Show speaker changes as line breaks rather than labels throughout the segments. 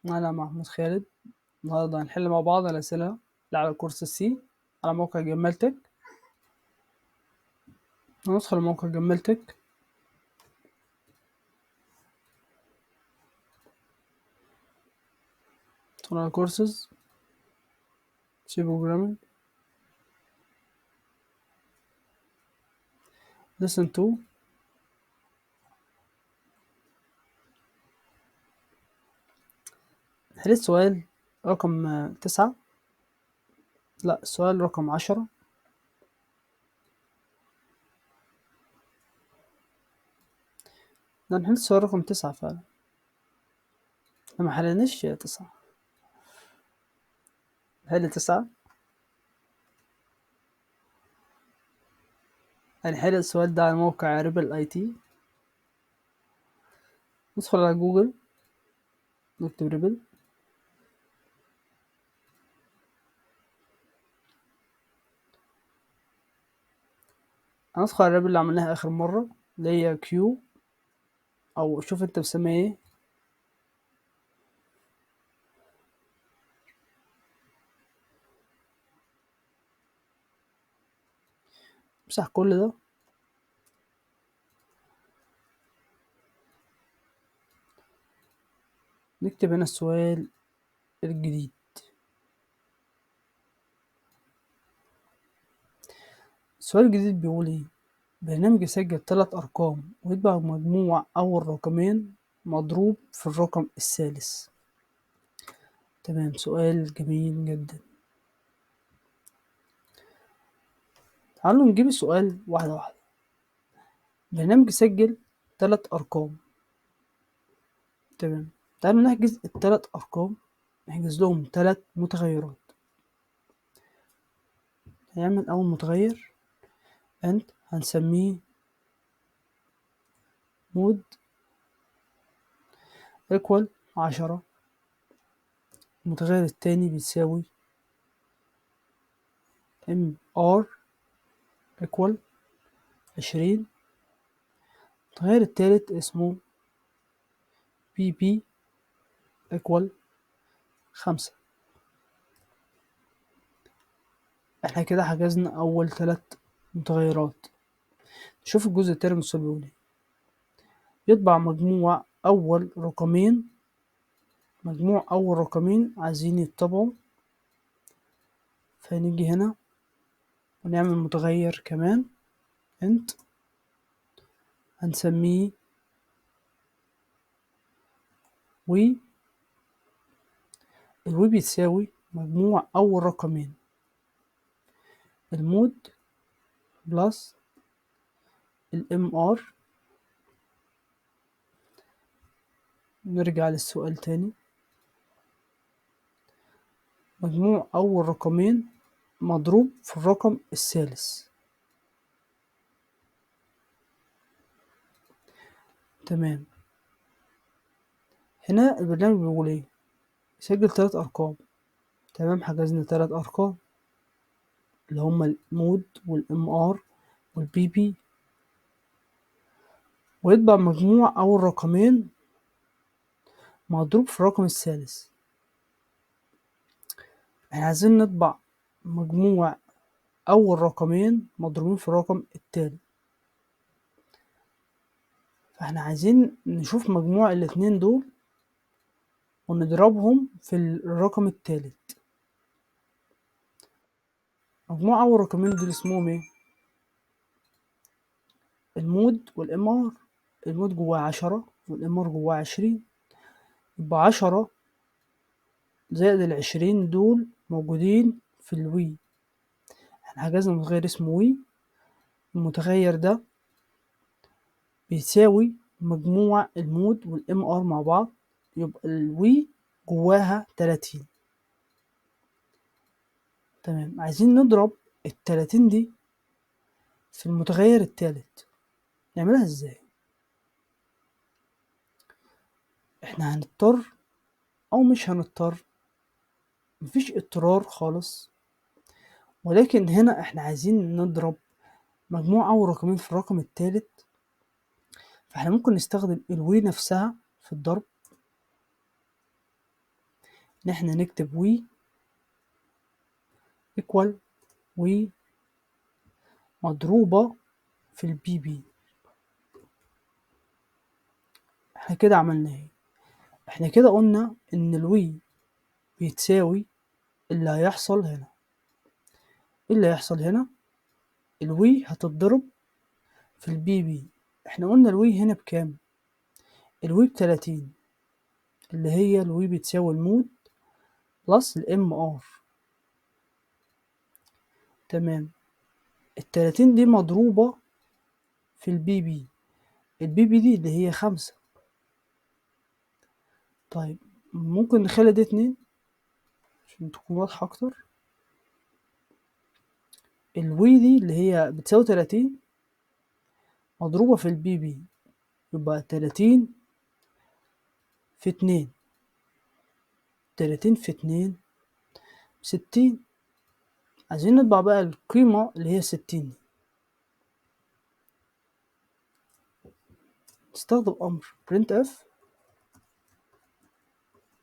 أنا محمود خالد. النهاردة هنحل مع بعض الأسئلة اللي على كورس ال C على موقع جمال تك. هندخل موقع جمال تك. ندخل على courses C programming lesson 2. حل السؤال رقم 9، لا السؤال رقم 10. لا نحل السؤال رقم 9 فعلا، احنا ما حليناش 9. نحل 9. هنحل السؤال ده على موقع ريبل اي تي. ندخل على جوجل نكتب ريبل. هندخل على الريبل اللي عملناها اخر مرة اللي هي Q، او شوف انت بتسميها ايه. امسح كل ده. نكتب هنا السؤال الجديد. السؤال الجديد بيقول ايه؟ برنامج يسجل 3 ارقام ويتبع مجموع اول رقمين مضروب في الرقم الثالث. تمام، سؤال جميل جدا. تعالوا نجيب السؤال واحدة واحدة. برنامج يسجل 3 ارقام. تمام، تعالوا نحجز التلات ارقام، نحجز لهم 3 متغيرات. هنعمل اول متغير انت هنسميه mod equal 10. المتغير التاني بيساوي mr equal 20. المتغير التالت اسمه pp equal 5. احنا كده حجزنا اول 3 متغيرات. نشوف الجزء التاني من السؤال بيقول ايه. يطبع مجموع اول رقمين، مجموع اول رقمين عايزين يتطبعوا، فنيجي هنا ونعمل متغير كمان انت هنسميه وي. الوي بيساوي مجموع اول رقمين ال mod plus ال MR. نرجع للسؤال تاني. مجموع اول رقمين مضروب في الرقم الثالث. تمام، هنا البرنامج بيقول ايه؟ يسجل 3 ارقام. تمام، حجزنا 3 ارقام اللي هما ال mod وال MR وال PP، ويطبع مجموع اول رقمين مضروب في الرقم الثالث. احنا عايزين نطبع مجموع اول رقمين مضروبين في الرقم التالت، فاحنا عايزين نشوف مجموع الاتنين دول ونضربهم في الرقم التالت. مجموع اول رقمين دول اسمهم ايه؟ ال mod وال MR. ال mod جواه 10 وال MR جواه 20، يبقى 10 زائد 20 دول موجودين في الوي. احنا حجزنا متغير اسمه وي، المتغير ده بيساوي مجموع ال mod وال MR مع بعض، يبقى الوي جواها 30. تمام، عايزين نضرب 30 دي في المتغير التالت. نعملها ازاي؟ احنا هنضطر او مش هنضطر، مفيش اضطرار خالص، ولكن هنا احنا عايزين نضرب مجموع اول رقمين في الرقم التالت، فاحنا ممكن نستخدم الوي نفسها في الضرب. إن احنا نكتب W equal W مضروبة في ال PP. احنا كده عملنا ايه؟ احنا كده قلنا ان ال W بيتساوي اللي هيحصل هنا. ايه اللي هيحصل هنا؟ ال W هتتضرب في ال PP. احنا قلنا ال W هنا بكام؟ ال W ب30، اللي هي ال W بتساوي ال mode plus ال MR. تمام. ال30 دي مضروبة في ال PP، ال PP دي اللي هي 5. طيب ممكن نخلي دي 2 عشان تكون واضحة أكتر. ال W دي اللي هي بتساوي 30 مضروبة في ال PP، يبقى 30 في 2، 30 في 2 60. عايزين نطبع بقى القيمة اللي هي 60 دي. نستخدم أمر printf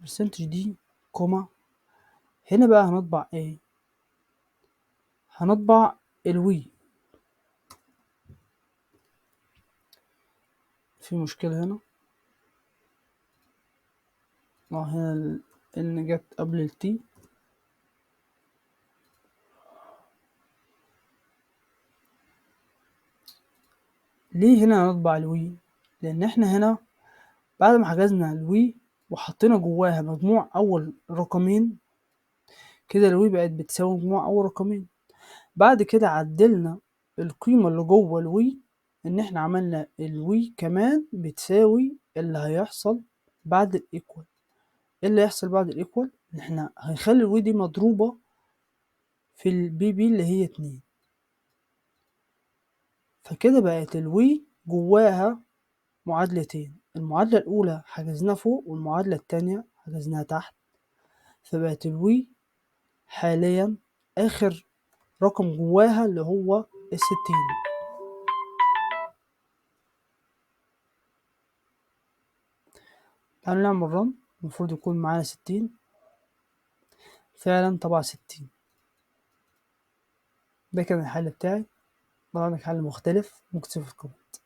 percentage d comma. هنا بقى هنطبع ايه؟ هنطبع ال W. في مشكلة هنا، هنا ال N جت قبل ال T. ليه هنا هنطبع ال W؟ لأن احنا هنا بعد ما حجزنا ال W وحطينا جواها مجموع أول رقمين، كده ال W بقت بتساوي مجموع أول رقمين. بعد كده عدلنا القيمة اللي جوه ال W، إن احنا عملنا ال W كمان بتساوي اللي هيحصل بعد ال equal. ايه اللي هيحصل بعد ال equal؟ إن احنا هنخلي ال W دي مضروبة في ال PP اللي هي 2، فكده بقت ال W جواها معادلتين، المعادلة الأولى حجزناها فوق والمعادلة التانية حجزناها تحت، فبقت ال W حاليا آخر رقم جواها اللي هو 60. تعالوا نعمل run، المفروض يكون معانا 60، فعلا طبع 60. ده كان الحل بتاعي. لو عندك حل مختلف ممكن تسيبه في ال comment.